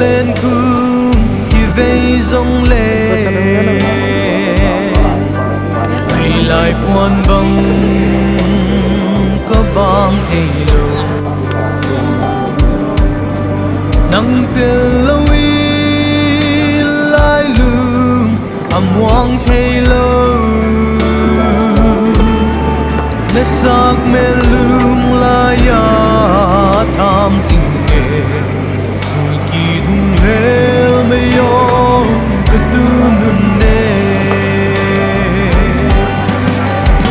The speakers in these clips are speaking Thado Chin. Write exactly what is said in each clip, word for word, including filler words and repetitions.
Len kum kivei jongle, hilai puan bang kabang thei lou. Nang tel lou in lailung amuang thei lou. Na sak mel lunglai a tham jing e. Sul kidung lel mei o ka tu nun e.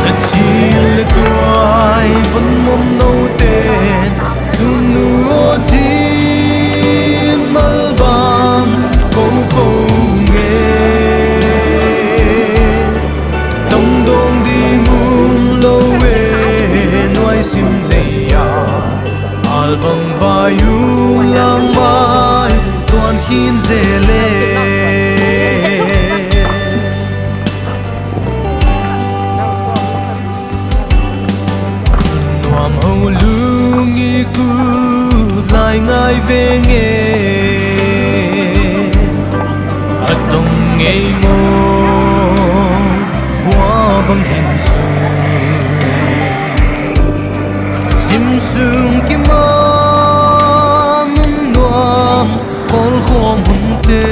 Na chil le tuai von mom nou ten, tunu o chin mal bang kou kou nge. Tong dong ding um lou e, nuai sim lei a. Al bang vai u lang mai, tuan khin ze le. Nuam ho lung i ku lai ngai ve nge. Atong ngei mo, bua bang hin su. Sim sung kimang nuam, khol khom hun te.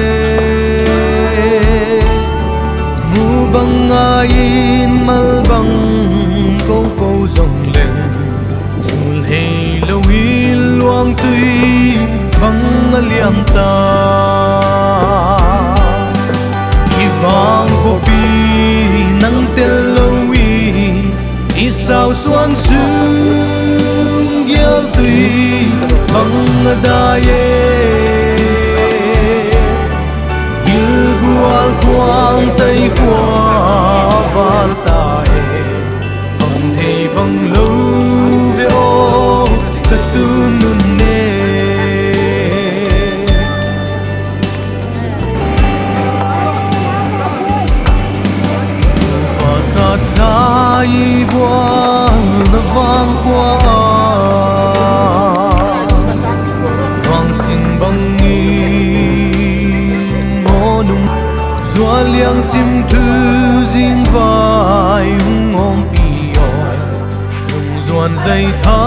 Mu bang ngai in mal bang kou kou jong leng. Sul hei lou in luang tui bang a liam ta. I vang khopi nang tel lou in, i sau suan sung gial tui bang a dai e. Gilbual khuang tai khua val ta e. Bang thei bang lou ve o ka tu nun e. Pasat sa i bual na vang khua a, vang sing bang i mo nung. Zual liang sim thu jing vai hung om pi o. Lung zuan zai tha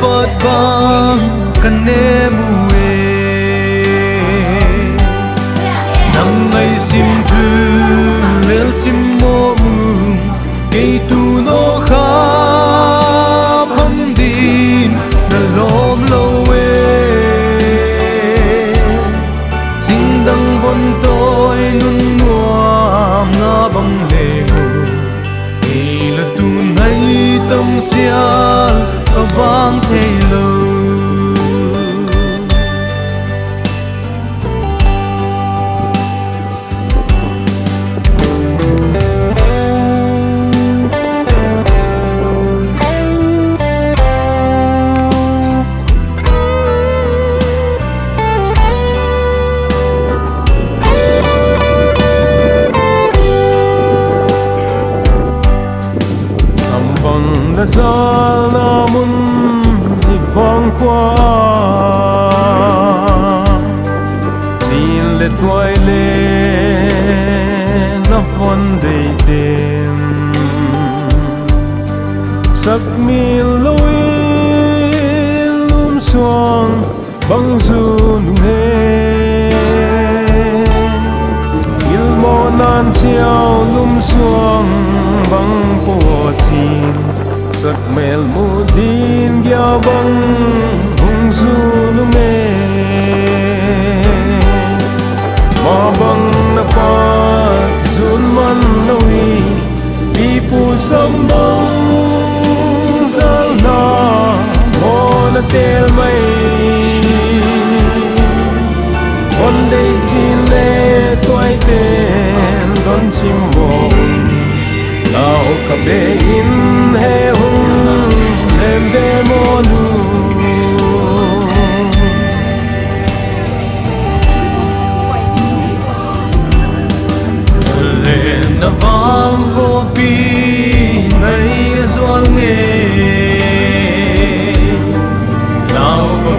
pat bang ka ne mu e. Nang ngai sim thu lel sim mo mu. Kei tu no kha pham din na lom lou e. Sing dang von toi nun nuam nga bang le u. Ei la tu nai tam sial ka bang thei lou. Sambang na jal na mun i vang khua. Chin le tuai le na von dei ten. Sak mil lou in lum suang bang zu nung he. Gilmo nan chiau lum suang bang po chin. Sak mel mu din gia bang hung zu nung e. Ma bang na pat zun man lou i. Ipu sambang zalna mo na tel mai. Von dei chin le tuai ten don sim mo. Lau ka be in he hung lem ve mo nu. Len na vang khopi ngai zual nge. Lau ko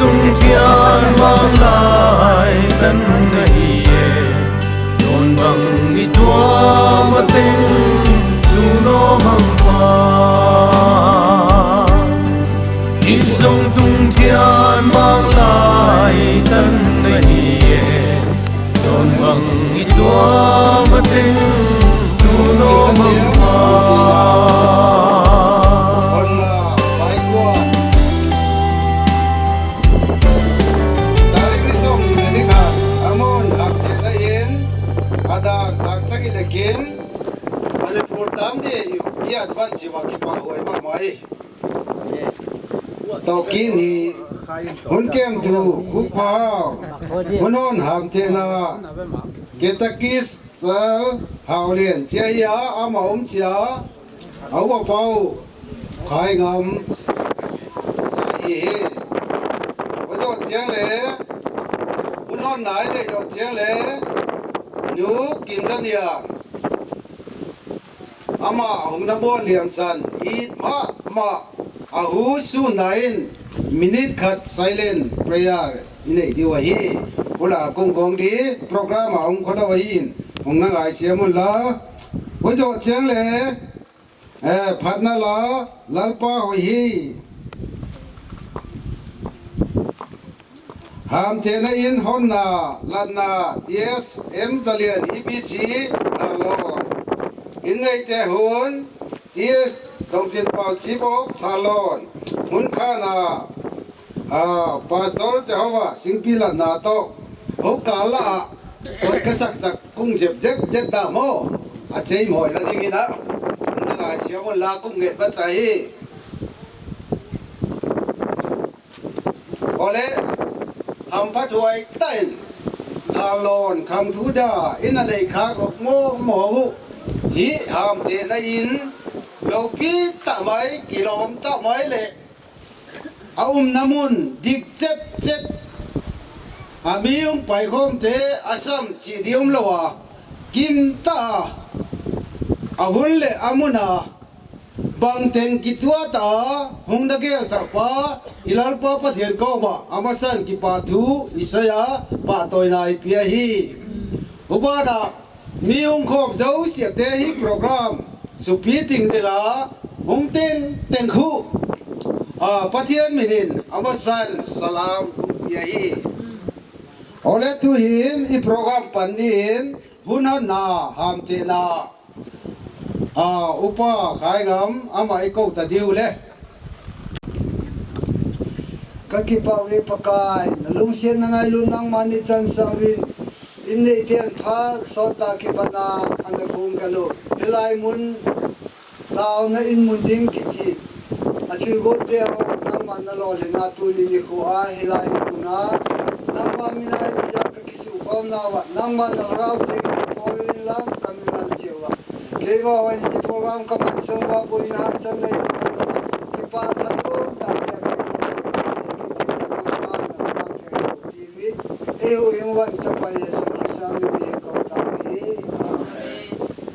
Tung thian mang lai tan na hi e. Don bang i tua mateng tu no mang pa. I song tung thian mang lai tan na hi e. Don bang i tua mateng tu no mang pa. Honna, pai tua. Tarik ni som le ni khat, amun Hamtehna in, adak, dak sagi le kim, Manipur tam de yu, i advance jiwa kipa huai ma mai. Toki ni, hun kem tu, kukpa hao, hun hon Hamtehna, Ketakis, Sal, Haulen, chia ia, ama um chia, Au a pau, Khaingam, sa hi hi. Vo jo chiang le, un hon nai le jo chiang le, nu Kim Zania. Ama ahung na bon liam san, it ma ma, ahu su nain, minute khat silent prayer, i nei diu ahi. Ula kong kong di, program ahung khodo ahin, hung na ngai siam un la. Vo jo chiang le, Eh, phatna la, Lalpa hoihi. Hamtehna in honna, latna, T S M Zalian, E B C, Thalon. In neite hun, T S Dongchinpao Chibok, Thalon. Mun khana, Ah, Pastor Jehovah, singpi la na to. Ho kala, kot ka sak sak kung jep jep jep da mo. A chei mo la ding ina. Na ngai sia mo la kung nget ba chai. Ole, ham pha thuai tain. Thalon kham thu da, ina nei khak lok mo mo hu. Hi Hamtehna in, lopi ta mai, kilom ta mai le. A umna mun dik chet chet. A mi hung pai khom te, a sam chi di um lo a. Kim ta a. A hun le a mun a. Bang teng kitua ta a. Hung na gel sak pa. I Lalpa Pathian koma. A masan kipa thu. Isaiah. Pa toina i pia hi. Ubana. Mi hung khom jouse te hi program supi ting dela hung teng teng khu. A, Pathian minin amasan salam hung pia hi. Ole tu hin i program pan din hun honna Hamtehna. A, Upa Khaingam ama i ko ta diu le. Ka kipah uve Pakai, na lungsetna ngailut nangman nei chansah uvin, in neite pha sot tah kipana ana kong kalo. Hilai mun, taona in mun ding kiti. A thilgot te ho, nangman na lolhinna tuni nikho a, hilai mun a, nangman mina i tijat ka kisukhom nauva, nangman na Lhagao Theng in bol in lang ka mi ngan cheh uva. Keima hoi ti program ka man sung uva, boina hangsan nei, kipa thalom tah cheh uva, ei hu ing van Chapa Jesu Christa min in ka tao hi. Amen.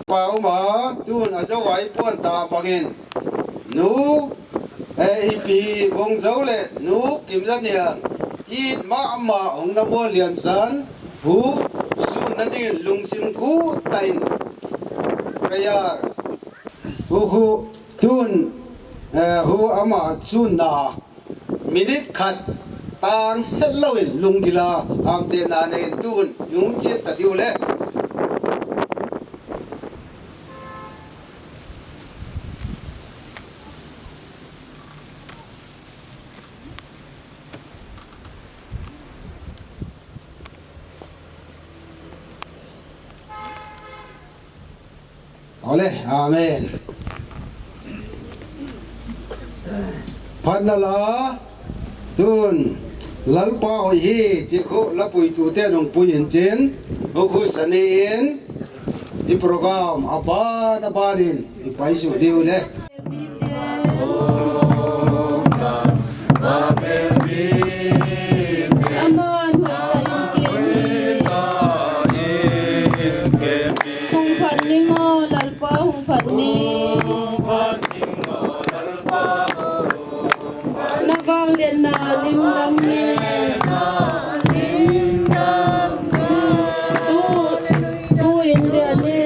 Pa uma, tun a jo ai pon ta bangin. Nu, eh, ipi vong jo le, nu Kim Zanian, it ma ma hung na mo liam san, hu, su na ding lungsim khu tain. Prayer. Hu hu, tun, eh, hu ama chun na, minute khat, tang het lo in lunggil a, Hamtehna nei tun, yung chin ta diu le. Ole, amen. Phatna la, tun, Lalpa hoihi, chi khu la pui tu te nung pui in chin, khu khu sani in, i program, aban, aban in, i pai su diu le. Hung phat ning o, Lalpa hung phat ning. Na vang den na. Lim dang ne. Tu, tu in le ne.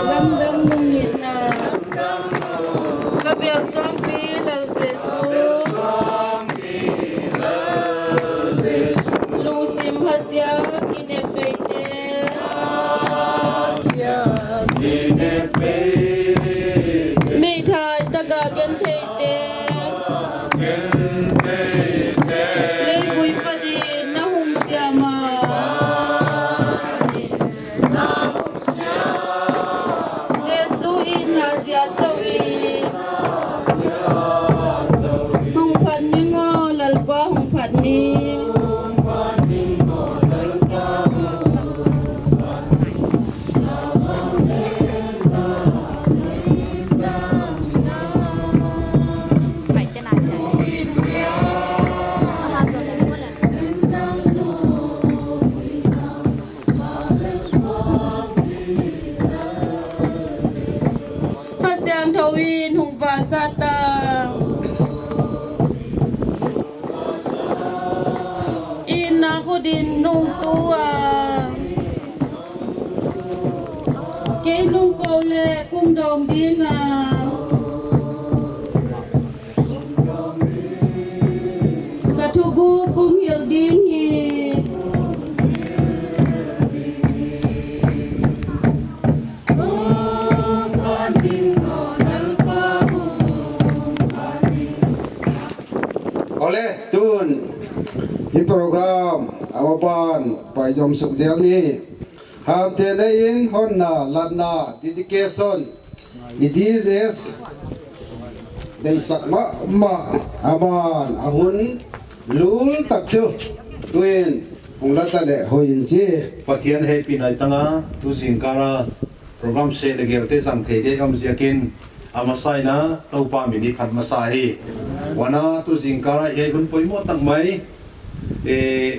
Lam dang nung in na. Ka bel suangpi Lal Jesu. Lungsim hasia kinepei te. Meithai taga genthei te. Leivui padin na hung siam a. Jesu in na jia chau in. Hung phat ning o, Lalpa hung phat ning. Kha Siangthou in hung vahsah ta. Ina khut in nung tu a. Kei nung kou le kung dong ding a. Ka thuguh kung hil ding hi. Ole, tun, hi program, amaban, pai jom suk jel ni. Hamte na in, honna, latna, dedication, i D Js, deisak mama, aban, ahun, lul tak chu, tuin, hung la ta le, hoi in chi. Pathian hei pi nai tanga, tu jingkara, program se le gel te jang thei de gam ziakin, amasaina, Topa min i phat masa hi. Wana tu jingkara, hei hun poimo tak mai, e,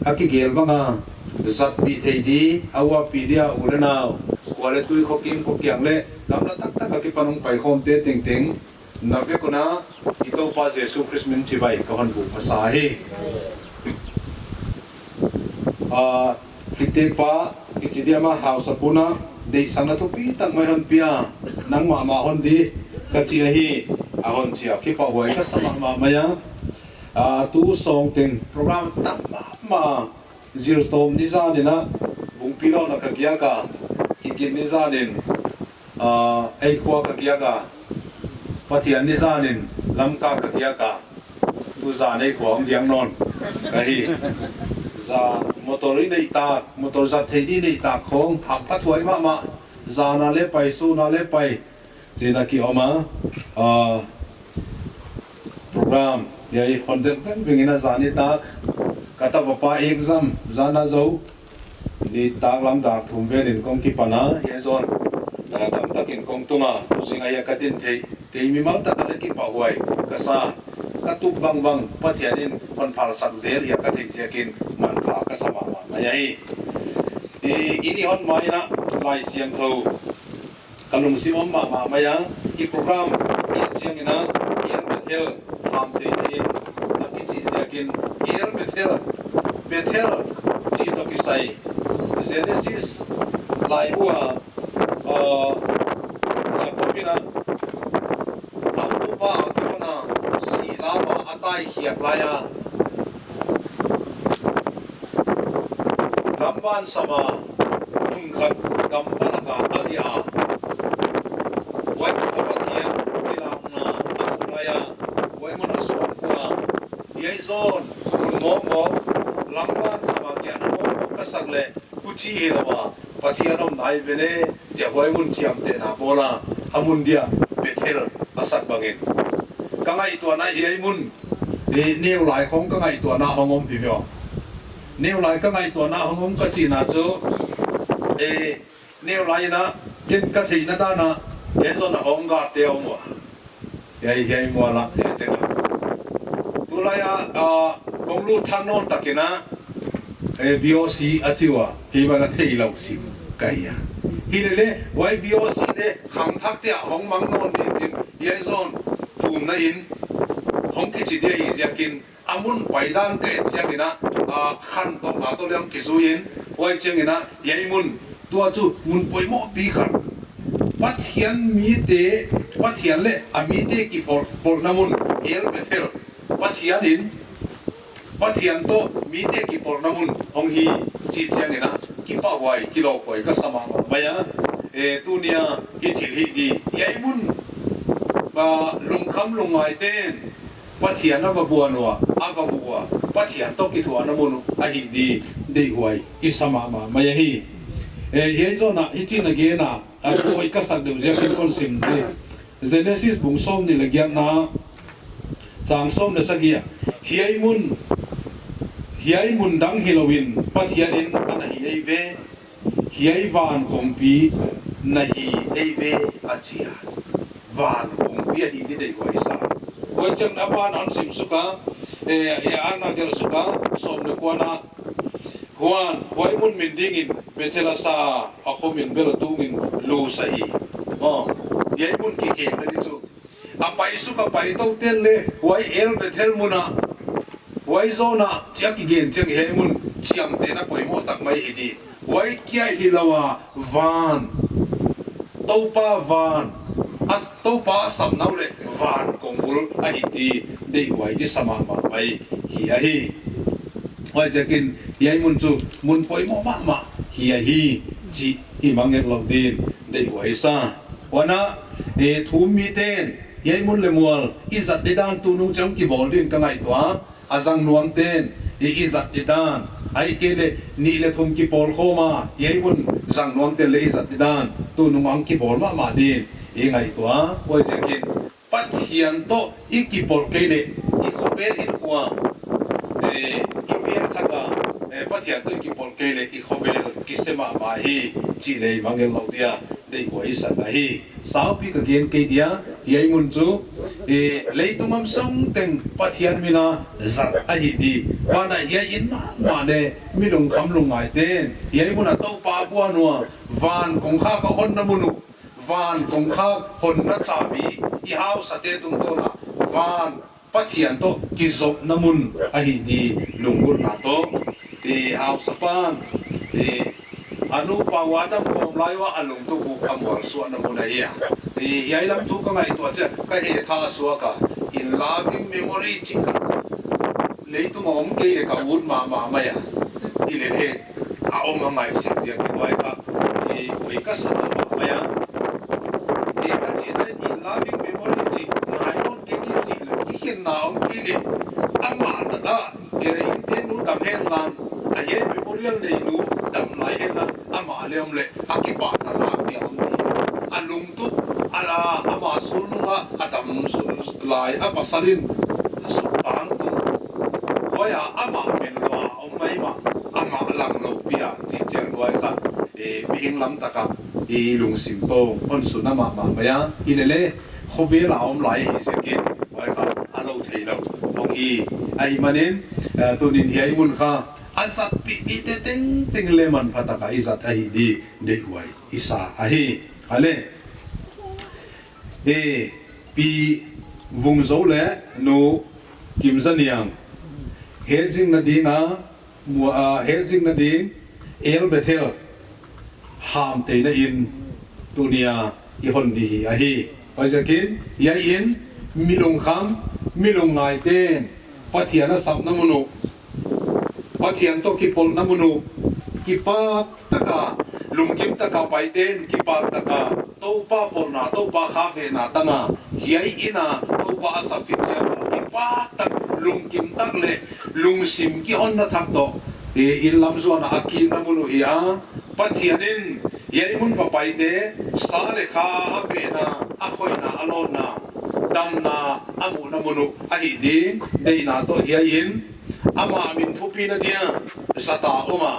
a kigel banga, zatpi thei di, a uapi dia u le nau, khua le tui kho kim kho kiang le, gamla tak tak a kipan hung pai khom te teng teng, na vekuna, i Topa Jesu Christ min chibai ka hon bu masa hi. A, kite pa, kichi dia ma hausa puna, deisang na thupi tak mai hon pia, nangma ma hon di, ka chi ahi, a hon chia, kipa huai ka sa mama mai a. A, tu song teng program tam mama, zil tom ni janin a, bungpi lona ka giak a, kigin ni janin, a, eikhua ka giak a, Pathian ni janin, Lamka ka giak a, tu jan eikhua hong giak non, ka hi. Ja, motor i nei tak, motor zat thei di nei tak khong, hamphat huai mama, jana le pai, suna le pai, China ki oma, a, program, ya i hon dek veng veng ina jani tak, ka ta papa exam, jana zo, ni tak lam dak thum vel in kong kipana, ya zon, na dam tak in kong tunga, singa ya ka tin thei, kei mi mal tak ka le kipa huai, ka sa, ka tuk bang bang, Pathian in hon phal sak zel ya ka thei ziakin, man pha ka sa mama, maya i. I, ini hon mai na, Lai Siangthou, Ka lungsim om mama mai a, i program, i chiang ina, i en Bethel, ham te ni, a kichi ziakin, i en Bethel, Bethel, chi to kisai, Genesis, lai ua, uh, Jacob ina, a upa a kona, si lama a tai hiak lai a, Lamban sama, mun khat gam palaka a lia. Huai mun a Pathian, kilangna, a kum laia. Huai mun a suang kua. Hiai zon, mun mong mong, lamban sama kia na mong mong ka sak le, huchi hi lama, Pathian om nai vele, chia huai mun chiam te na bola, a mun dia, Bethel, a sak bangin. Ka ngaihtuahna hiai mun, E, neu lai khong ka ngaihtuahna hong om pi vio. Neu lai ka ngaihtuahna hong om ka chihna chu, e, neu lai ina, ken ka theihna dana, e, zona hong ga te om ua. Hiai, hiai mua la, hiai te ka. Tulai a, a, kong lut thang non takina, e, B O C a chi ua, kei vana thei lou si, ka hia. Hilele, huai B O C te, khang thak te a hong mang non ni tin, hiai zon, thumna in, hong kichi dia hi ziakin, amun paidan ka et ziakin a, a, khantohna toh le hong kijuiyin, huai chiangin a, hiai mun, tua chu mun poimoh pi khat. Pathian mite, Pathian le a mite kipol, polna mun, El Bethel. Pathian in, Pathian toh mite kipolna mun hong hi chih chiangin a, kipahhuai, kilawmhuai ka sa mahmah mai a. E, tunia i thil hih di, hiai mun, a, lungkham lungngai ten Pathian a va buan ua, a va mu ua, Pathian toh kithuahna mun ahi di, deihhuai i sa mahmah mai ahi. E, hiai zona, hichi na gena, a, koi ka sak deuh ziakin kon sim di. Genesis bung sawmnih le giatna, chang sawm le sagih a. Hiai mun, hiai mun dang hilouin Pathian in ana hi eive, hiai van kongpi na hi eive a chi a. Van kongpi ahi di deihhuai i sa. Huai chiang a ban hon sim suk a, e, e, ana gelh suk a, sawm le kuana. Huan, huai mun min dingin Bethel a sa a, a khomin bel a tungin Luz ahi. Aw, hiai mun kikhen na di chu. A pai suk a pai tou ten le, huai El Bethel mun a, huai zona chia kigen chiang hiai mun chiamtehna poimoh tak mai hi di. Huai kia hilou a van, Toupa van, a, Toupa a sapna uh le van kong bul ahi di, deihhuai i sa mahmah mai hi ahi. Huaiziakin, hiai mun chu mun poimoh mahmah hi ahi, chih i mangngilh lou din, deihhuai i sa. Huan a, e, thum miten, hiai mun le mual, i zat di dan tunung chiang kibawl din ka ngaihtuah a, a zang nuam ten, i, i zat di dan. Ahihkeileh, nih le thum kipawl khawm a, hiai mun zang nuam ten le i zat di dan. Tunung a hong kibawl mahmah din, i ngaihtuah a. Huaiziakin, Pathian toh i kipawl kei leh, i khovel in hua. E, i vel thak a, e, Pathian toh i kipawl kei leh, i khovel kise mahmah hi, chih le i mangngilh lou dia, deihhuai i sa ahi. Saupi ka gen kei dia, hiai mun chu, e, leitung gam sung teng Pathian min a zat ahi di. Huan a hiai in mahmah le, mi lungkham lungngai ten, hiai mun a Toupa buan ua, van kongkhak a honna mun uh, van kongkhak honna chabi, i hausate tungtawn a, van Pathian toh kizopna mun ahi di lunggulhna toh. E, hausapan, e, a nupa ua dam khawm lai ua a lungtup uh a mualsuahna mun ahi a. E, hiai lam thu ka ngaihtuah chiah, ka hetha suak a, in loving memory chih kha leitung a om kei leh ka ut mahmah mai a. I le le a om a ngaihsak ziak i buai kha, i ui ka sa mahmah mai a. I ka chihna in in loving memory chih nai nawn kei ni chih leh, kikhenna om kei leh, amah na da, i le in te nu dam hen lang, a hiai memorial nei nu dam lai hen lang, amah le om leh, a kipahna lak pia om ni. A lungtup, a la, ama sulnung a, a dam sul lai, a pasal in, a suk pang tung. Huai a, amah min lua om mai mah, amah lang lou pia, chih chiang huai kha, e, mihing lam tak a, i lungsim toh, hon sun a mahmah mai a, i le le, khovel a om lai hi ziakin, huai kha, a lou thei lou, hong hi, ahihmanin, e, tunin hiai mun kha, a zatpih mite tengteng le manpha tak a i zat ahi di, deihhuai i sa ahi. A le, e, Pi Vungzo le Nu Kimzaniang, hetzingna ding a, mu-, a, hetzingna ding, El Bethel, hamteina in, tunia i hon di hi ahi. Huaiziakin, hiai in, mi lungkham, mi lungngai ten, Pathian a sapna mun uh, Pathian toh kipolna mun uh, kipak tak a, lungkim tak a pai ten, kipak tak a, Toupa polna, Toupa khavehna tang a, hiai in a, Toupa a sap kit chiang a, kipak tak, lungkim tak leh, lungsim kihonna thak toh, e, in lam zuan a, a kitna mun uh hi a, Pathian in, hiai mun va paite, sa le kha a vehna, a khoihna, a lawnna, damna, a muhna mun uh ahi ding, deihna toh hiai in, ama min thupina dia, zat a om a,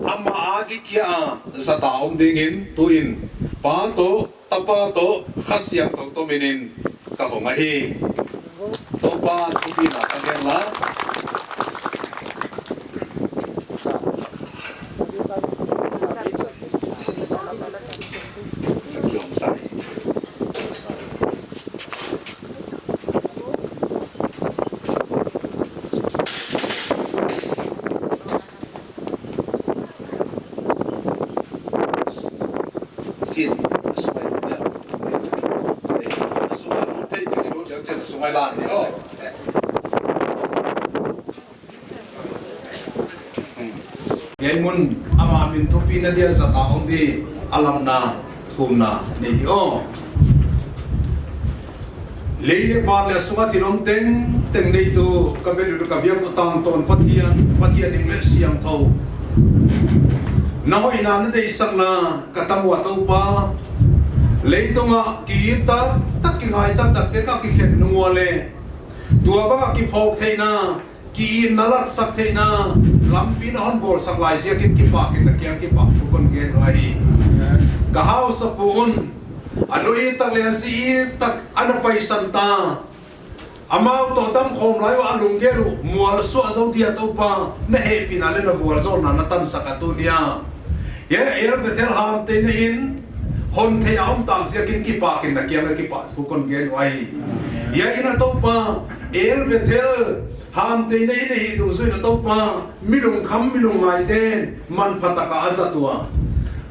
ama a kikia a, zat a om dingin, tuin, Pa toh, Tapa toh, Kha Siangthou toh minin, ka hong ahi. Toupa thupina ka ngen la. Hiai mun ama min thupina dia jat a om di, alamna, thumna nei di o. Lei le van le asunga thil om tengteng neitu ka belu ka biak u tangtawn Pathian, Pathian hing le siangthou. Na hoihna na deisakna ka tam ua Toupa. Leitunga ki-it taktak, kingai taktak te ka kikhen nung ua le, tua banga kiphawk theihna, ki-itna latsak theihna lampi na hon bawlsak lai ziakin kipakin na kiang kipahthu kon gen u ahi. Ka hausapu un, a nu it tak le a zi it tak ana paisan ta. Amau toh damkhawm lai ua a lunggel uh mualsuah zo dia Toupa, na hehpihna le na vualzawlna na tansak a tunia, hiai El Bethel hanteina in hon thei a om tak ziakin kipakin na kiang a kipahthu kon gen u ahi. Hiai in a Toupa, El Bethel hanteina in ahih dungzui in a Toupa, mi lungkham mi lungngai ten manpha taka a zat ua,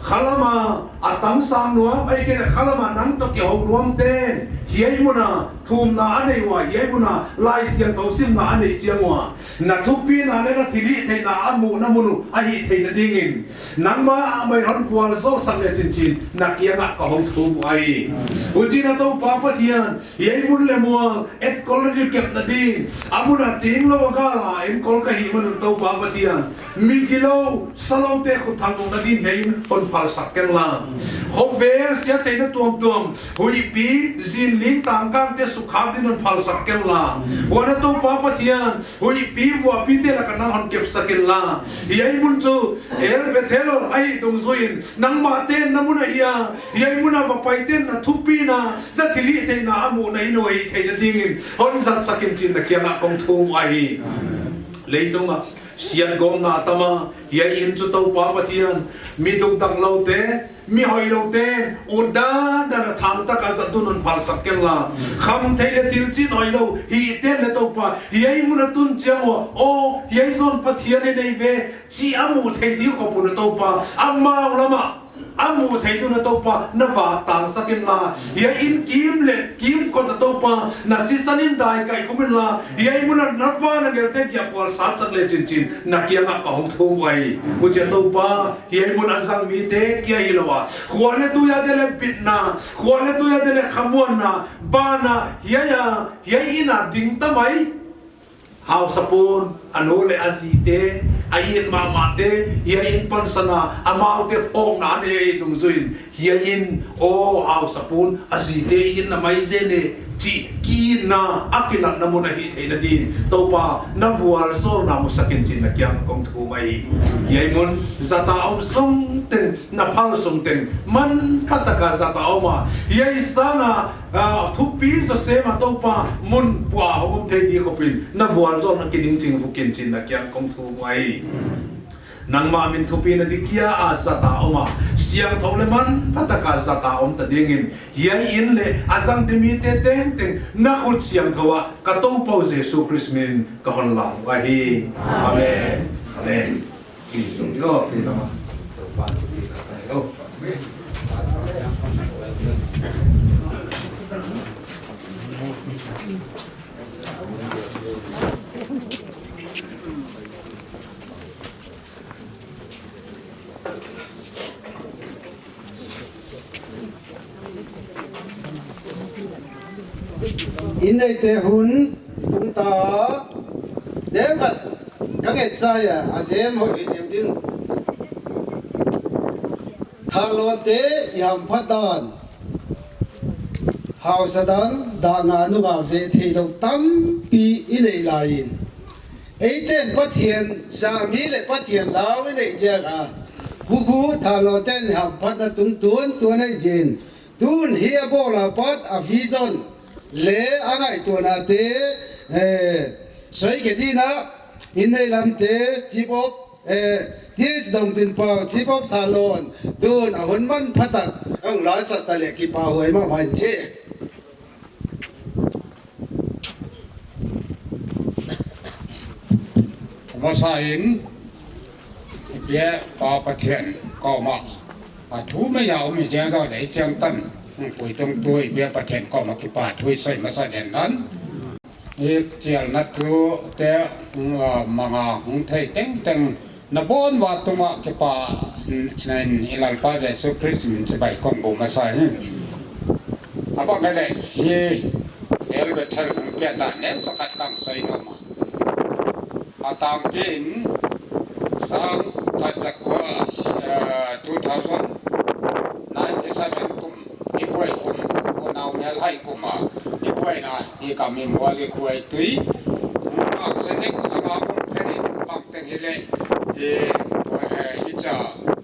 khalama a tangsang nuam, ahihkeileh khalama nang toh kihou nuam ten hiai muna thumna a nei ua, hiai muna Laisiangthou simna a nei chiang ua, na thupina le na thilhihtheihna a muhna mun uh ahih theihna dingin, nangma a mai hon vualzawlsak le chinchin na kianga ka hon thum u ahi. Huchiin a Toupa Pathian, hiai mun le mual enkol na ding kepna ding, a muna ting lou a gala enkol ka hih man un Toupa Pathian, mi gilou saloute khut thangvahna din hiai in hon phalsak ken la. Khovel siattheina tuamtuam, huihpi, zinling tangkang te sukkhak din hon phalsak ken la. Huan a Toupa Pathian, huihpi vuahpi te laka nang hon kepsak ken la. Hiai mun chu El Bethel ahih dungzui in, nangma ten na mun ahi a, hiai muna va pai ten na thupina, na thilhihtheihna a muhna in uh ahih theihna dingin hon zatsak in chiin na kianga kong thum u ahi. Leitunga siatgawmna a tam a, hiai in chu Toupa Pathian, mi dukdang lou te, mi hoihlou ten ut dandan a thangtaka zat dun hon phalsak ken la. Khamthei le thil chin hoihlou hih ten le Toupa, hiai muna tun chiang ua, aw, hiai zawn Pathian in nei ve, chi a muh thei ding khop un a Toupa, amau lama a muh thei dun a Toupa, na vak tangsak in la. Hiai in kim le kimkot a Toupa, na sisan in dai kaikhum in la. Hiai muna na van angel te giap hual satsak le chinchin na kianga ka hon thum u ahi. Huchiin a Toupa, hiai mun a zang mite kia hilou a, khua le tui a dia le bitna, khua le tui a dia le khamuanna, bana, hiai a, hiai in a ding ta mai. Hausapun, a nu le a zite, a it mahmahte, hiai in pansan a, amaute phawkna a nei ahih dungzui in, hiai in, aw, hausapun, a zite itna mai zen e, chih ki-itna a kilatna mun ahih theihna din, Toupa, na vualzawlna musak in chiin na kianga kong thum u ahi. Hiai mun zat a om sung teng, na phal sung teng, manpha taka zat a om a, hiai sanga, ah, thupi zaw sem a Toupa, mun pua hong om thei ding khop in, na vualzawlna kiningching vuk in chiin na kianga kong thum u ahi. Nangma min thupina ding kia a zat a om a, siangthou le manpha taka zat a om ta dingin, hiai in le a zang ding mite tengteng na khut siangthou a ka Toupa u Jesu Khrist min in ka hon lam u ahi. Amen. Amen. Chin zong yo, pi lama. Toupa thupina ka yo. Inneite hun i tung ta a, teng khat ka nget chai a, a jem hoih hi ding ding. Thanlon te i hamphat dan, hausa dan, dahna nunga ve thei lou tampi i nei lai in, eiten Pathian, sami le Pathian lau i nei ziak a, hukhu thanlon ten hamphatna tung tuan tuan ahi jin, tun hi a bawl a pat a vision le a ngaihtuahna te, eh, soi khe ding a, in nei lam te, chibok, eh, T H Dongchinpau, chibok thanlon, tun a hun manpha tak, a hung laisak ta le kipa huai mahmah in chi. Masa in, i pia Pa Pathian koma, a thu mai a um i chiang zaw dei chiang tan, pui tung tu i pia Pathian koma kipa thu i soi masa den nan. I chialna thu te, mm, manga hung thei tengteng, Nabon uva tunga kipa in, in, i Lalpa Jesu Christ min chibai kong bou masa hi. Abang le hi El Bethel hung kiat dan nem pakhat kang soi nom a. Atangpi in sang khat ja kua, eh, two thousand ninety-seven kum, i buai kum, ko nau mel hai kum a, i buai na, i kam i mual i kuai tui. Bang se jek chunga kum phenin bang teng hile, i, eh, i cha,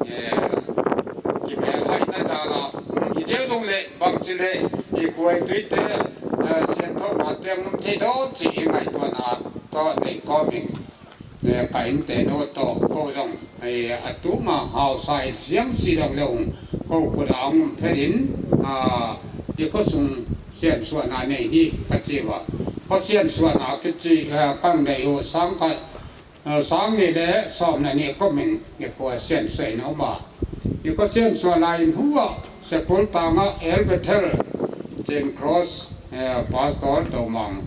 eh, ki mel hai na cha la, i jeu dong le, bang chi le, i kuai tui te, eh, sian thau na te ngum thei do, chi i ngai tua na, to nei ko min. Eh, ka in te no to, ko jong, eh, a tunga hausa in siang si jong le hung, ko kut a ngum phenin, a, i ko sung sian suana nei hi ka chi va. Ko sian suana ki chi, eh, kang nei u sang ka, eh, sang ni le som na ni ko min, ni ko sian suai no ma. Ni ko sian suana in hua, Sekul tanga El Bethel, Jing Cross, eh, Pastor Domang.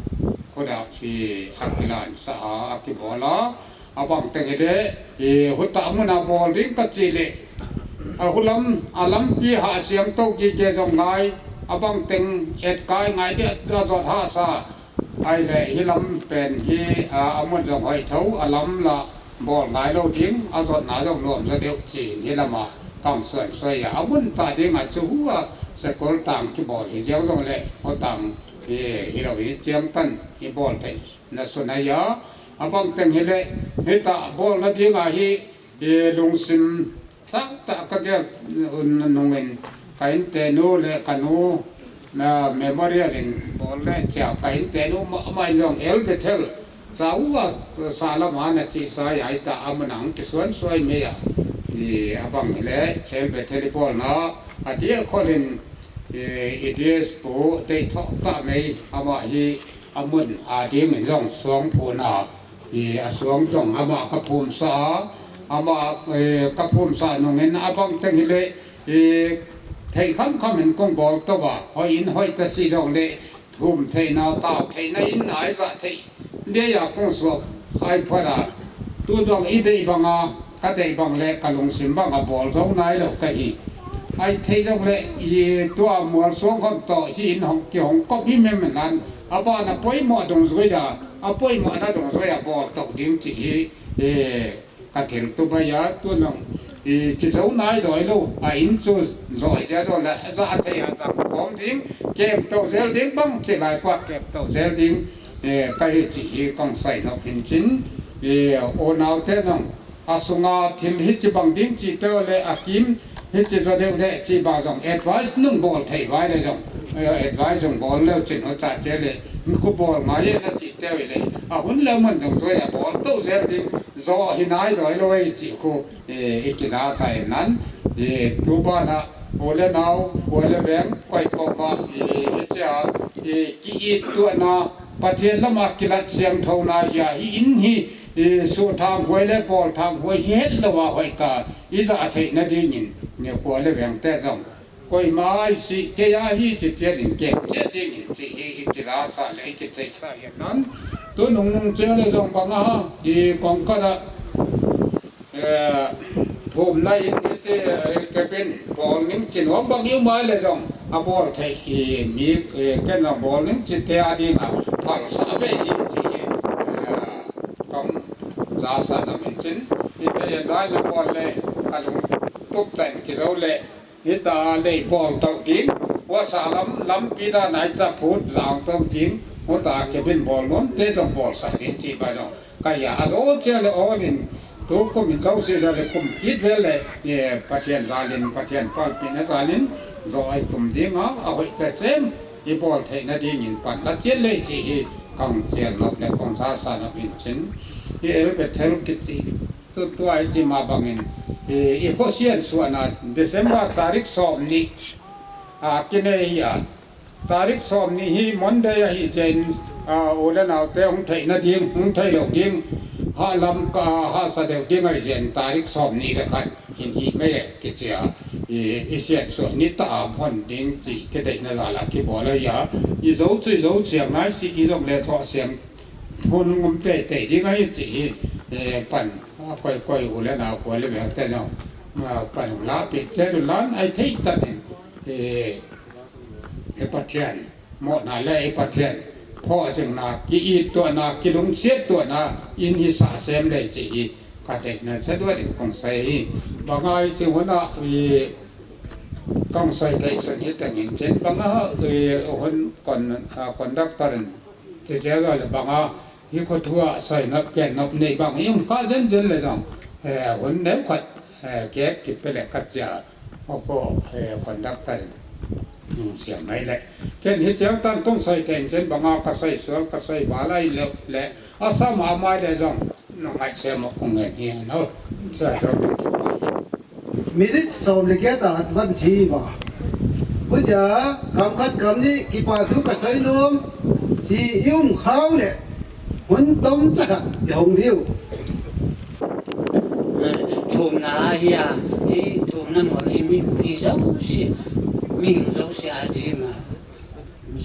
Khuda hi a kilan sa a, a kibol a, abang teng hile, i huta muna bol ding ka chi le. A hulam, a lampi ha siam to ki ke jong ngai, abang teng et kai ngai de a jot ha sa. Ai le hi lam pen hi, a, a mun jong hoi tho, a lam la bol ngai lo ding, a jot na jong lom ja deu chi hi lama kang suan suai a. A mun ta ding a chu hua, Sekul tang kibol hi jeng jong le, ho tang hi, hi lo hi chiang tan, hi bol thei. Na sunai a, abang teng hile, hita bol na dinga hi, hi lungsim tak tak ka gel, un nungin, ka in te nu le ka nu, na memorial in bol le chia ka in te nu ma, ma in jong El Bethel, sa u a sa lama na chi sa ya ita amanang ki suan suai me ya. Hi abang hile, El Bethel i bol na, a dia kholin, hi, i dia spu, te thok ta me, ama hi, a mun a ding in jong suang phun a, i, a suang jong ama ka phum sa, ama, eh, ka phum sa nungin abang teng hile, i, thei kham kham in kong bol to va, hoi in hoi ta si jong le, thum thei na, tau thei na in ai sa thei. Le ya kong suak, ai pha da, tu jong i dei bang a, ka dei bang le ka lungsim bang a bol zo nai lo ka hi. Ai thei jong le, i tua mual suang hon to hi in hong ki hong kop hi mem nan. A ba na poimo dong zoi da, a poimo na dong zoi a bol to ding chi hi, e, ka thil tu ba ya tu nong. I chi zo nai doi lo, a in chu zoi ja zo le, za thei a za kom ding, kem to zel ding bang chi lai pa kem to zel ding, e, ka hi chi hi kong sai nok hin chin, e, o nau te nong. A sunga thil hichi bang ding chi te le a kim hichi zo deu le chi ba jong advice nung bol thei vai le jong, eh, advice jong bol leu chin ho cha che le khu bol ngai na chi te le a hun le mun jong zo ya bol to zel ding zo hi nai doi lo chi khu, eh, i ki za sai nan, eh, tu ba na u le nau, u le veng, koi ko ba, eh, hichi a, eh, ki i tu na Pathian lama kilat siangthou na hi a, hi in hi, i, suh thang huai le bawl thang huai hi het lo a hoih ta, i zah theihna dingin, ni khua le vengte zong. Koima i sih kei a hi chi chiat in kem chiat dingin chi hi i kizah sah le i kithei sah hi nan. Tu nung nung chiat le zong bang a, i kong khat a, Eh, thumna in hichi, eh, kepin bawl ning chi nuam bang i um a le zong a bawl thei i mi, eh, ken zong bawl ning chi te a ding a phalsah ve i chi, eh, kong za sa na min chin i te lai le bawl le ka lungtup ta in kizo le Hita lei bawl to ding, uasa lam, lampi dan a hicha phut zang to ding, huta kepin bawl nuam te zong bawl sak ding chi ba zong. Ka hia a zo chia le all in, tu kum in zo si zo le kum kit vel le, eh, Pathian zal in, Pathian palpina zal in, zo ai kum ding a, a hoih ta sem, i bawl theihna ding in pan la chiat le chi hi, kong chial nop le kong sa sa nop in chin, i el Bethel kit chi. Tu tua i chi ma bangin, i, i khosian suahna December tarik sawm nih, a, kinei hi a. Tarik sawm nih hi Monday ahi chen, a, u le naute hung theihna ding, hung thei lo ding, hahlam ka, hahsa deuh ding ahi chen tarik sawm nih le khat hin hi mai e kichi a. I, i sian suah ni ta a hon ding chi kideihna la la kibawl ahi a. I zo chu i zo chiang nai si i zong le thaw siang hun hung um teitei ding ahi chi hi, eh, pan Koi koi u le nao koi le ve te jong, a, pan u la pi che lu lan ai thei ta nin. E, e Pathian, mo na le e Pathian, pho jing na, ki i to na, ki lung siat to na, in hi sa sem le chi hi, ka te na sa do di kong sai hi. Ba ngai chi hu na, i, kong sai kai sun hi ta nin chen, ba nga, i, hun kon, a, conductor in, che che ga le ba nga, Hi kho thu a sai nop ken nop nei bang hi um kha jen jen le jong. Eh, hun neu khat, eh, kep kip pe le khat chia. Ho ko, eh, conductor in. Hmm, sia mai le. Ken hi chiang tan kong sai ken jen banga ka sai sual ka sai ba lai le le. A sa ma mai le jong. No ngai se mo kong ngen hi no. Sa jong. Minute som le get a advance hi va. Huja, kam khat kam ni kipa thu ka soi nom, chi i um khau le, hun tom cha khat i hong diu. Thumna hi a, hi thumna mo hi mi, mi jouse, mi hing jouse a ding a.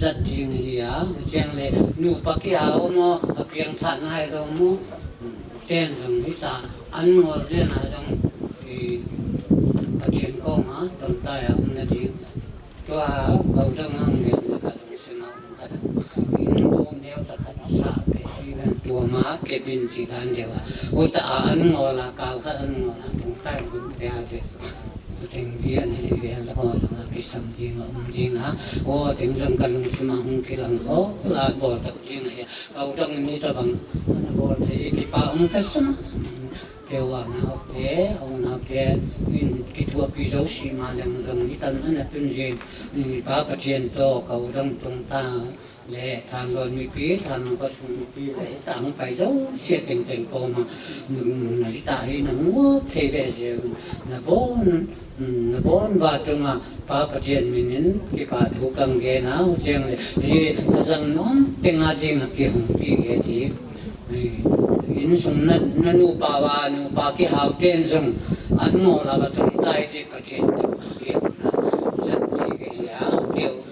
Jat ding hi a, cheng le, nupa kihao mo, a piang tha ngai lo mo, ten jong hi ta, an ngol jen a jong, i, Pathian koma, tong tai a um na ding. Tua, kau dang ang jen le ka dong sima um ka dang. In tu neo ta khat sa pe, i ven tua ma, ke bin chi dan deu a. U ta a an ngol a, kal khat an ngol a, tong tai um pe a de. Teng dia ni li ve la ho la ki sam ding a um ding a. O teng lang ka lungsim a hung kilang ho la bol tau ding a hi. Kau dang ni ta bang na bol te kipa um ka sam. Pe wa na ho pe, o na pe in ki thua pi jouse ma lang lang ni tan na tun jin. Ni pa Pathian to kau dang tung ta. Le, thanlon mipi, thanlon khosung mipi, le, tang pai jouse teng teng koma, mm, na hi ta hi na mu thei ve jeng, na bon, mm, na bon va tunga, Pa Pathian minin, kipa thu kang gen a, u cheng le, hi, na jang nom, teng a jing a ki hung pi ge ti. Hi, insung na, na nupa va, nupa kihao ten jong, an mo la va tung tai ti Pathian thu, ki hung na, jang ti ke ya, ki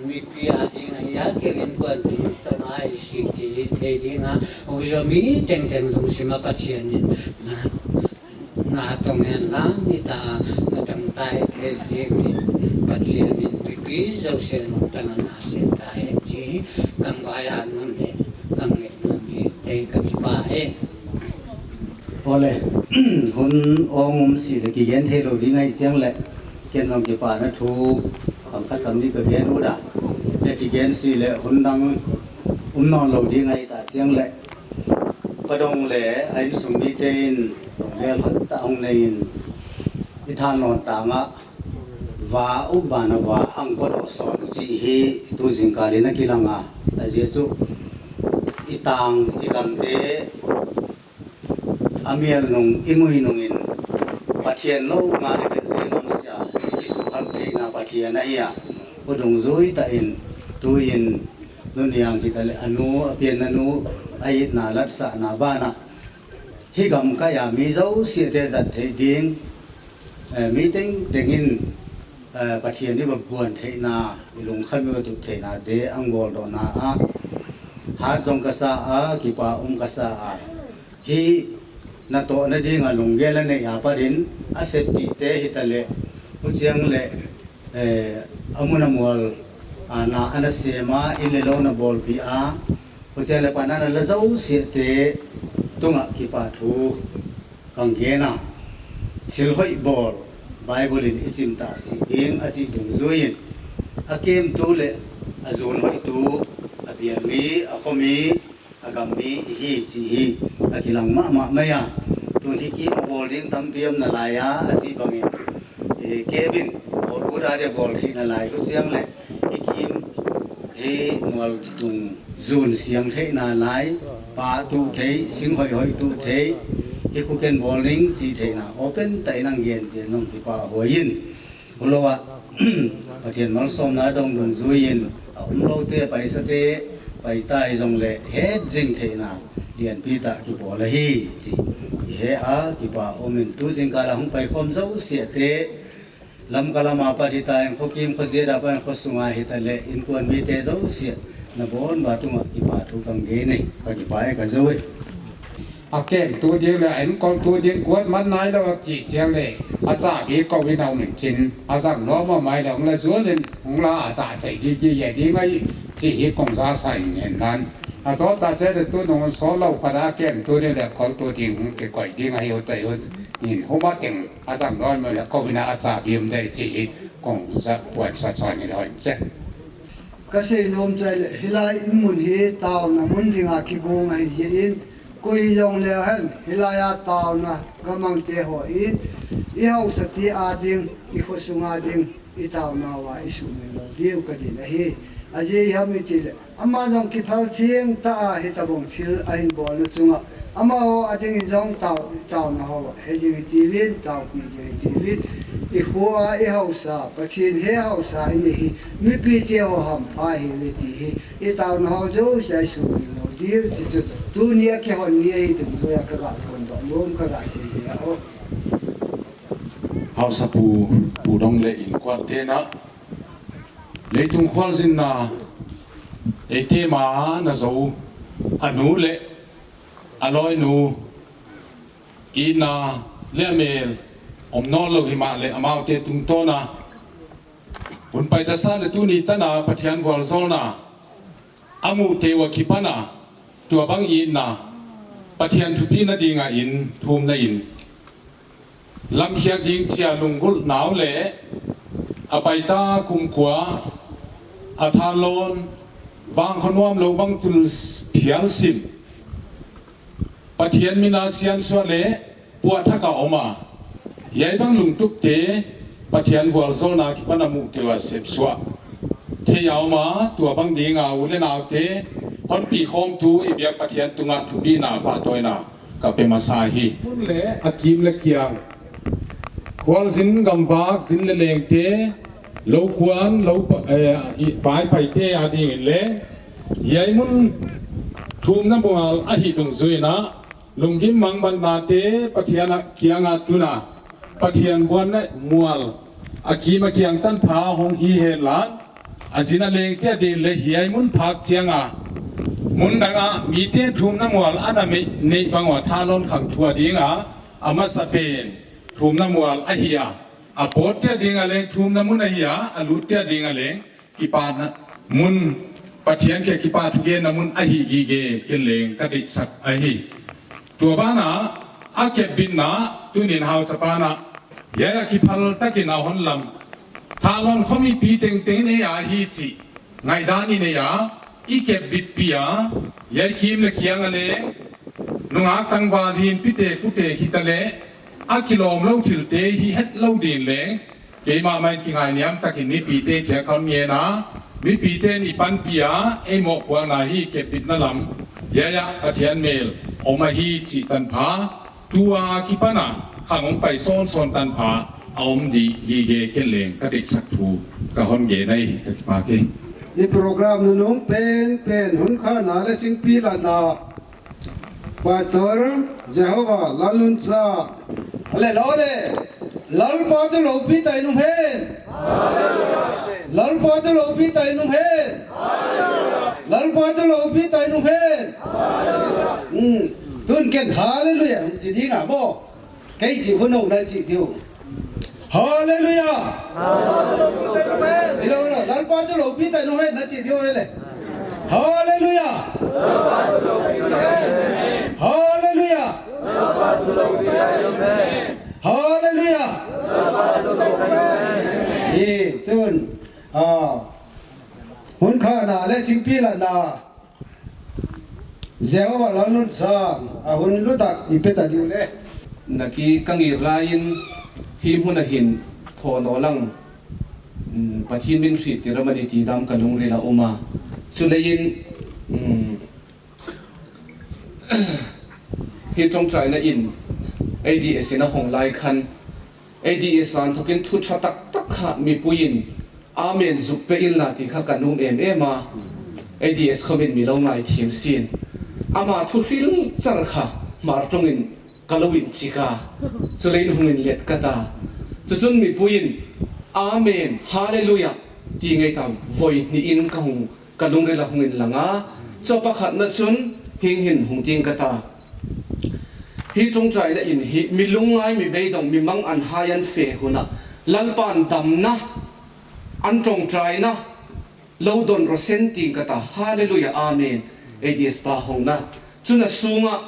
Mipi a ding a hi a, kei in kuan ding, tama i si ti thei ding a, u jo mi teng teng lungsim a Pathian in, na, na tong hen lang, ni ta, na tong tai thei ding in, Pathian in mipi jouse na tong na sen ta hen ti, kang vai a nun he, kang nge nun he, tei ka kipa he. Ole, hun ong um si le kigen thei lo ding ahi chang le, ken jong kipana thu, kam khat kam ni ka gen u da. Te kigen si le hun dang um non lo ding ahi ta chang le, ka dong le, a insung mite in, dong le hon ta ong nei in, i thanlon tang a, va um bana va ang ko do son chi hi, tu jingkal in a kilang a, a jeh chu, i tang, i gam te, A mial nung, i ngui nungin, Pathian lo nga le bel ding ngam sia, i kisuhal theina Pathian ahi a. U dungzui tah in, tuin, nuniang hita le anu, a pianna nu, a itna latsahna bana. Hi gamkai a mi jouse te jat thei ding, eh, mi teng tengin, eh, Pathian i va buan theina, i lungkham i va tup theina te ang bol dohna a. Hat jong ka sa a, kipa um ka sa a. Hi natohna dinga lunggel a nei a pat in a seppih te hita le, huchiang le, eh, a mun a mual, a, na ana sem a, in le lo na bolpih a, huchiang le pan ana la jouse te tunga kipa thu kang gen a. Thil hoih bol, Bible in i chim tah si ding a chih dungzui in, a kemtu le a zun hoihtu, a bial mi, a kho mi, a gam mi i hi chih hi a kilang mahmah mai a. Tun hi kim a bol ding tampi om nalai a, a chih bangin, eh, kei in bol u da de bol thei nalai, huchiang le i kim hi mual dung zun siang thei nalai, pa tu thei, sing hoih hoih tu thei, i khu ken bol ding chih theina open tah in ang gen chen nong kipa huai in. Hulou a, Pathian malsomna dong dungzui in, a um lo te, paisa te, pai tai jong le, het jing theina, lianpi tah kibol ahi, chi. I he a, kipa um in, tu jingkal a hung pai khom jouse te, Lamka lam a pat hita in, kho kim kho jat a pat in, kho sunga hita le, inkuan mite jouse, na bon ba tunga kipa thu kang gen e, ka kipa e ka jou e. Akemtu ding le, a enkol tu ding, kuat man nailou, ati cheng le, achabi kou in aum in chin, ajang nom a mai le, hung la jun in, hung la acha thei di di ye di ngai, ti hi kong ja sa in hen nan. Ato ta che le tu nung so lou ka da kemtu ding le, kol tu ding, hung kikoi ding ahi u tai u, in huma teng, ajang nom a mai le, kou in achabi um dei ti hi, kong ja, kuat sa chon in hoi che. Ka sei nom chai le, hilai in mun hi taona mun dinga kigong ahi jeh in, koi jong leu hen, hilai a taona gamang te ho in, i haosa ti a ding, i khosunga ding, i taona uva i sumil lou diu ka din ahi. Ajeh ham i ti le, ama jong kiphal theng ta a hi tabong thil ahin bol na chunga, amaho a ding in jong tao, taona ho, he jing hi ti vin, taopi jing hi ti vin, i kho a, i haosa, Pathen he haosa i nei hi, mipi te ho hampha hi le ti hi, i taona ho jouse a i sumil lou diu, ti chu, tuni a kihon ni ahi dungjuia ka ga phondoh nom, ka ga sei hi a o. Haosapu, Pu Dong le inkuan te na, leitung khualzinna, eite ma na jou, anu le, aloinu, ina, le amel, om nom lou hima le amaute tungtawn a, hun pai tasa le tuni tan a Pathen vualjolna, amu teu a kipan a, tua bang itna, Pathen thupina dinga in, thumna in. Lamkhiak ding chia lunggulh nau le, apai ta kum kua, athalon, vang khonuam lou bang tul phial sim. Pathen mina sian suah le, puah thak a om a. Hiai bang lungtup te, Pathen vualjolna kipan a mu teu a sep suah. Thei a om a, tua bang dinga u le nau te, honpi khom tu i biak Pathen tunga thupina pahtawina ka pe masa hi. Mun le, a kim le kiang. Khualzin gamvak, zin le leng te, lou kuan, lou pa-, eh, i, vaipai te a ding in le, hiai mun thumna mual ahi dungjuiin a, lunggim mangbatna te Pathen a kianga tuna, Pathen buanna mual, a kim a kiang tanpha hong hi hen la, a zin a leng te a ding le hiai mun phak chiang a, mun dang a mite thumna mual ana mei-, neih bang ua thalon khang thu a ding a, a masa pen thumna mual ahi a, a pawt te a ding a leng thumna mun ahi a, a lut te a ding a leng kipahna mun, Pathen kiang kipah thugenna mun ahi gige ken leng ka deihsak ahi. Tua bana, a kepbitna, tunin hausapa na, hiai a kiphal takin a hon lam. Thalon kho mipi tengteng in ei a hi chih, ngaihdan in ei a, i kepbitpi a, hiai kim le kiang a leng, nungak tangval hinpi te pu te hita le, a kilawm lou thil te hi het lou din leng, keimah mah in kingainiam takin mipite kiang ka hon ngen a, mipite'n i panpi a, ei mohpuakna hi kepbitna lam, hiai a Pathen mel om ahi chih tanpha, tua kipan a, khang hong pai sawnsawn tanpha, a om di gige ken leng ka deihsak thu ka hon gen ahi, ka kipak e. I program nunung penpen, hun khahna le singpi latna, Pastor Jehovah Lalnunsa. Ale, lole. Lalpa chu loupi tah in um hen. Lalpa chu loupi tah in um hen. Lalpa chu loupi tah in um hen. Hmm. Tun ken hallelujah hung chi ding a bo. Kei chi khu nou na chi diu. Hallelujah. Hello, hello. Lalpa chu loupi tah in um hen na chi diu le. Hallelujah. Hallelujah. Hallelujah. Eh, tun. Ah. Hun khahna le singpi latna. Jehovah Lalnunsa, a hun lutak i pe ta diu le. Naki ka ngir lai in, hi hmun a hin, thawn aw lang, mm, Pathen min hriettir a mani ti dam ka lungril a um a. Chulei in, mm, hi ṭawngṭaina in, A D S in a hong lai khan, A D S dan thawkin thu ṭha taktak kha mipui in, Amen zuk pe inla ti kha ka nung em em a. A D S khawmin mi lo ngaithiam sin. Ama thu hril char kha Hmar ṭawngin ka lo inchik a. Chulei in hung inlet ka ta. Chuchun mipui in, Amen, Hallelujah, ti ngei ta, voi hni in ka hung, ka lungril a hung inlang a. Chu pakhatna chun hieng hin hung ting ka ta. Hi ṭawngṭaina in hi mi lungngai, mi beidong, mi mangan hai an fe huna Lalpan damna, an ṭawngṭaina lo don rawsen ting ka ta. Hallelujah, amen. A D S pa hongna chun a sunga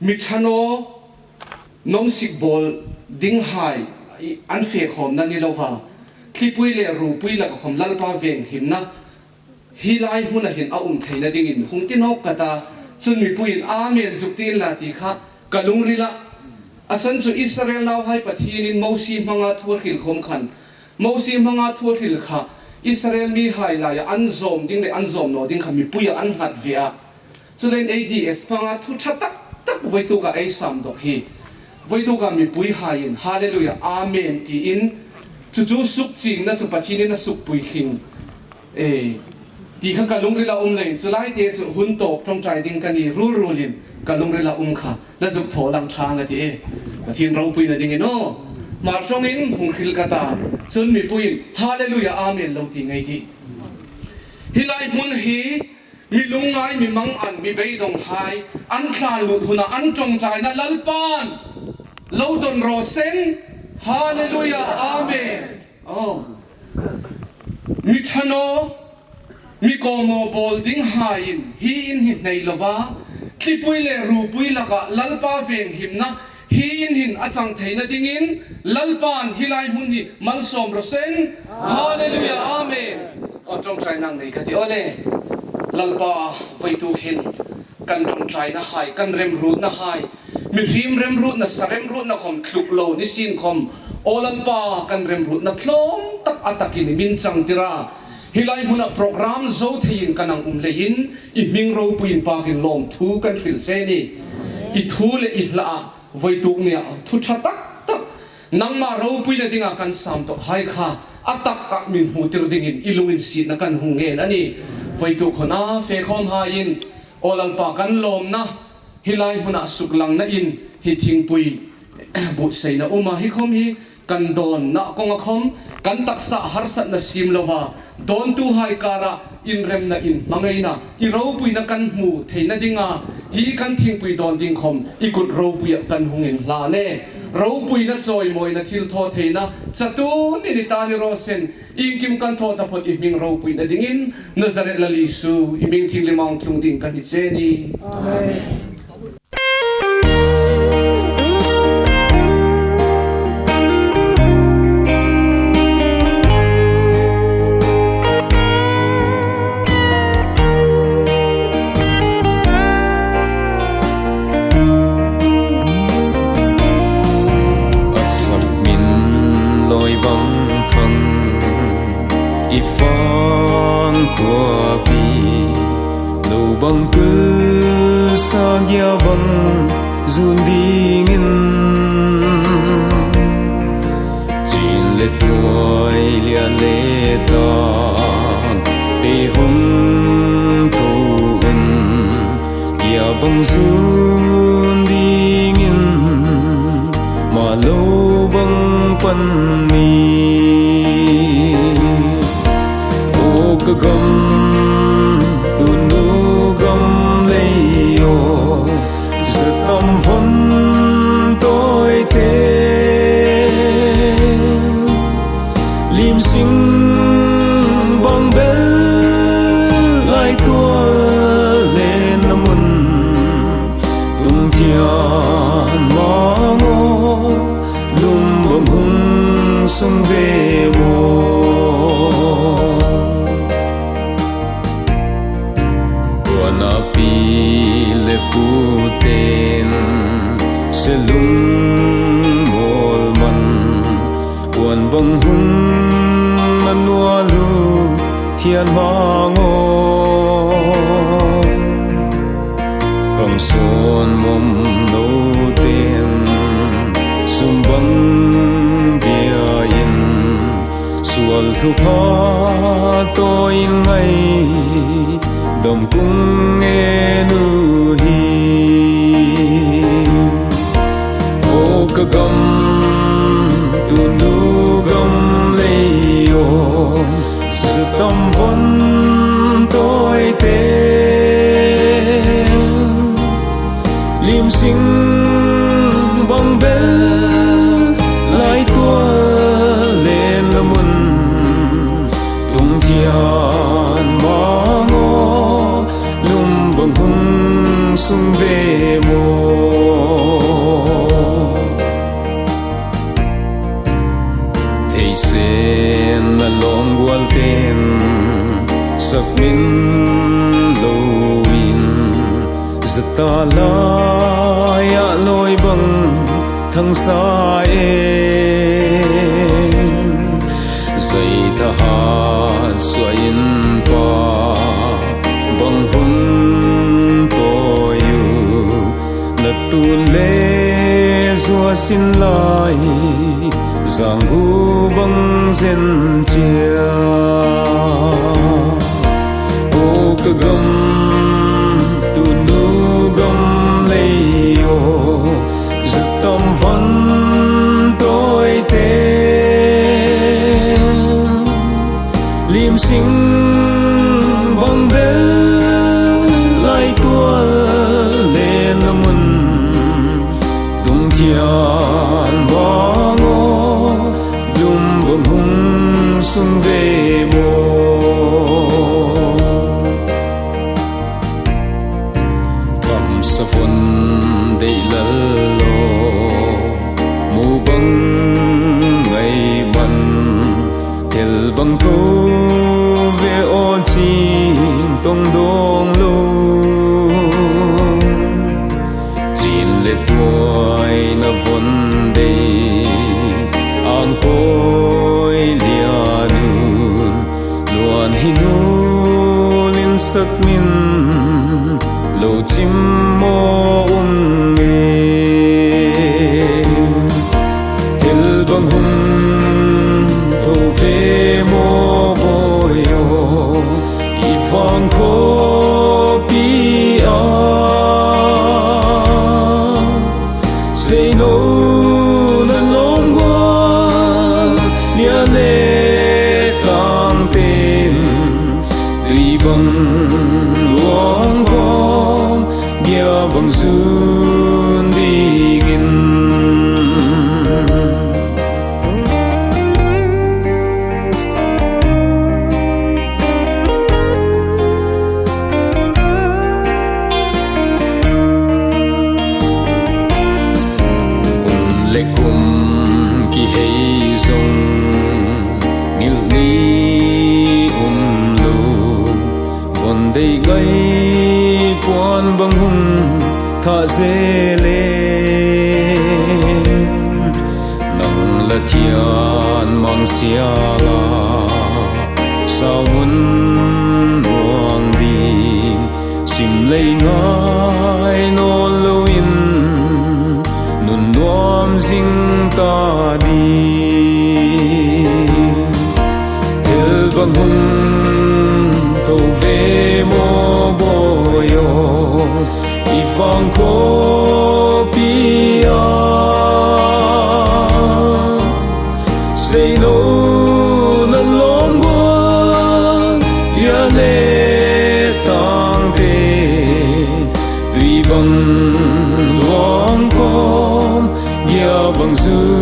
mi ṭhanaw nong sikbawl ding hai an fekhawmna ni lova, thlipui le rupui laka khawm Lalpa venghimna hi lai hmuna hin a um theina dingin hung ti nawk ka ta. Chun mipuiin amen zuk ti inla ti kha ka lungrila. A san chu Israel nauhai Pathienin Mosi hmanga thu a hril khawm khan, Mosi hmanga thu a hril kha Israel mihai laia an zawm ding le an zawm naw ding kha mipuia an nghat ve a. Chuleiin A D S hmanga thu ṭha tak tak voituka ei samdok hi voituka mipuihaiin hallelujah, amen tiin chuchu sukchingna chu Pathienin a sukpuitling e, ti kha ka lungrila um leiin chulaite chu hun tawp ṭawngṭai ding ka ni rulrulin ka lungrila um kha. Na zuk thaw lang ṭha nga ti e. Pathien ropuina dingin aw, Hmar ṭawngin hung hril ka ta. Chun mipuiin hallelujah, amen lo ti ngei ti. Hi lai hmun hi mi lungngai, mi mangan, mi beidong hai an tlanlut huna an ṭawngṭaina Lalpan lo don rawsen. Hallelujah, amen. Oh. Mi ṭhanaw, mi kawmaw bawl ding haiin hi in hi hnei lova, thlipui le rupui laka Lalpa venghimna hi in hin a chang theina dingin Lalpan hi lai hmun hi malsawm rawsen. Hallelujah, amen. Aw, ṭawngṭai nang nei ka ti aw le. Lalpa, voituk hin kan ṭawngṭaina hai, kan remruotna hai, mihriem remruotna, sa remruotna khawm thluk lo nisin khawm, aw Lalpa, kan remruotna tlawm tak a takin i min changtir a, hi lai hmuna program zo theiin kan hang um leiin i hming ropuiin pakin lawmthu kan hril che ni. I thu le i hla a voituk nia thu ṭha tak tak nangma ropuina dinga kan samdok hai kha a tak tak min hmutir dingin i lunginsietna kan hung ngen a ni. Voituk huna fekhawm haiin, aw Lalpa, kan lawmna hi lai hmuna suklangna in hi thingpui buotsaina um a, hi khawm hi kan dawnna kawnga khawm kan taksa harsatna siem lova, dawntuhai kara inremna, inhmangaina, i ropuina kan hmu theina dinga hi kan thingpui dawn ding khawm i kut ropuia kan hung inhlan e. Ropuina, chawimawina, thilthawtheina chatunin i ta ni rawsen, iengkim kan thaw taphot i hming ropuina dingin Nazareth Lal Isu i hming thienghlim a hung tlung ding kan hi che ni. Amen. A sap min loi bang thang i fang khua pi lo bang tul sa gia bang zun dingin, chin le tuai lia le tan te hung thu un, kia bang zun dingin ma lo bang pan ni. O ka gam tunu gam lei o, zatam von toi te, lim sing bang bel lai tua le na mun tung thian mang o, lum bang hung sung ve mo. Tua na pi le pu ten se lung mol man, kuan bang hung na nua lu thian mang o. Khang suan mom lo ten sum bang bia in, sual thupha to in ngai dom kung e nu hi. O ka gam tunu gam lei o, zatam von toi te, Limsing bang bel lai tual len lamun, tung thian bang o, lum bang hung sung ve mo. Theisen na lom gual ten, sak min lo in, zata lai a loi bang thang sa e. Zai tha hat sua in pa bang hun to yu, na tun le zua sin lai. Zanggu bang zen chia. O ka gam, tunu gam lei o, zatam van toi te. Limsing bang bel lai tual len lamun, tung thian bang o, lum bang hung sung ve mo. Kam sa von dei lal lo, mu bang ngai man, thil bang tho ve o ching tong dong lo. Chin le tuai na von dei, ang koi lianun, luan hi nu lin sak min, lo chim mo um e. Thil bang hung tho ve mo boi o, i vang khopi a. Seino na lom gual, lia le tang ten, tui bang luang khom, bia bang sun dingin. Kum le kum kihei zong, ngil ni um lo. Von dei ngai puan bang hung tha ze le, nang la thian mang siang a, sao mun muang ding, sim lei ngai nawn lo in, nun nuam zing ta ding. Thil bang hung tho ve mo boi o, i vang khopi a. Seino na lom gual, lia le tang te, tui bang luang khom, bia bang sun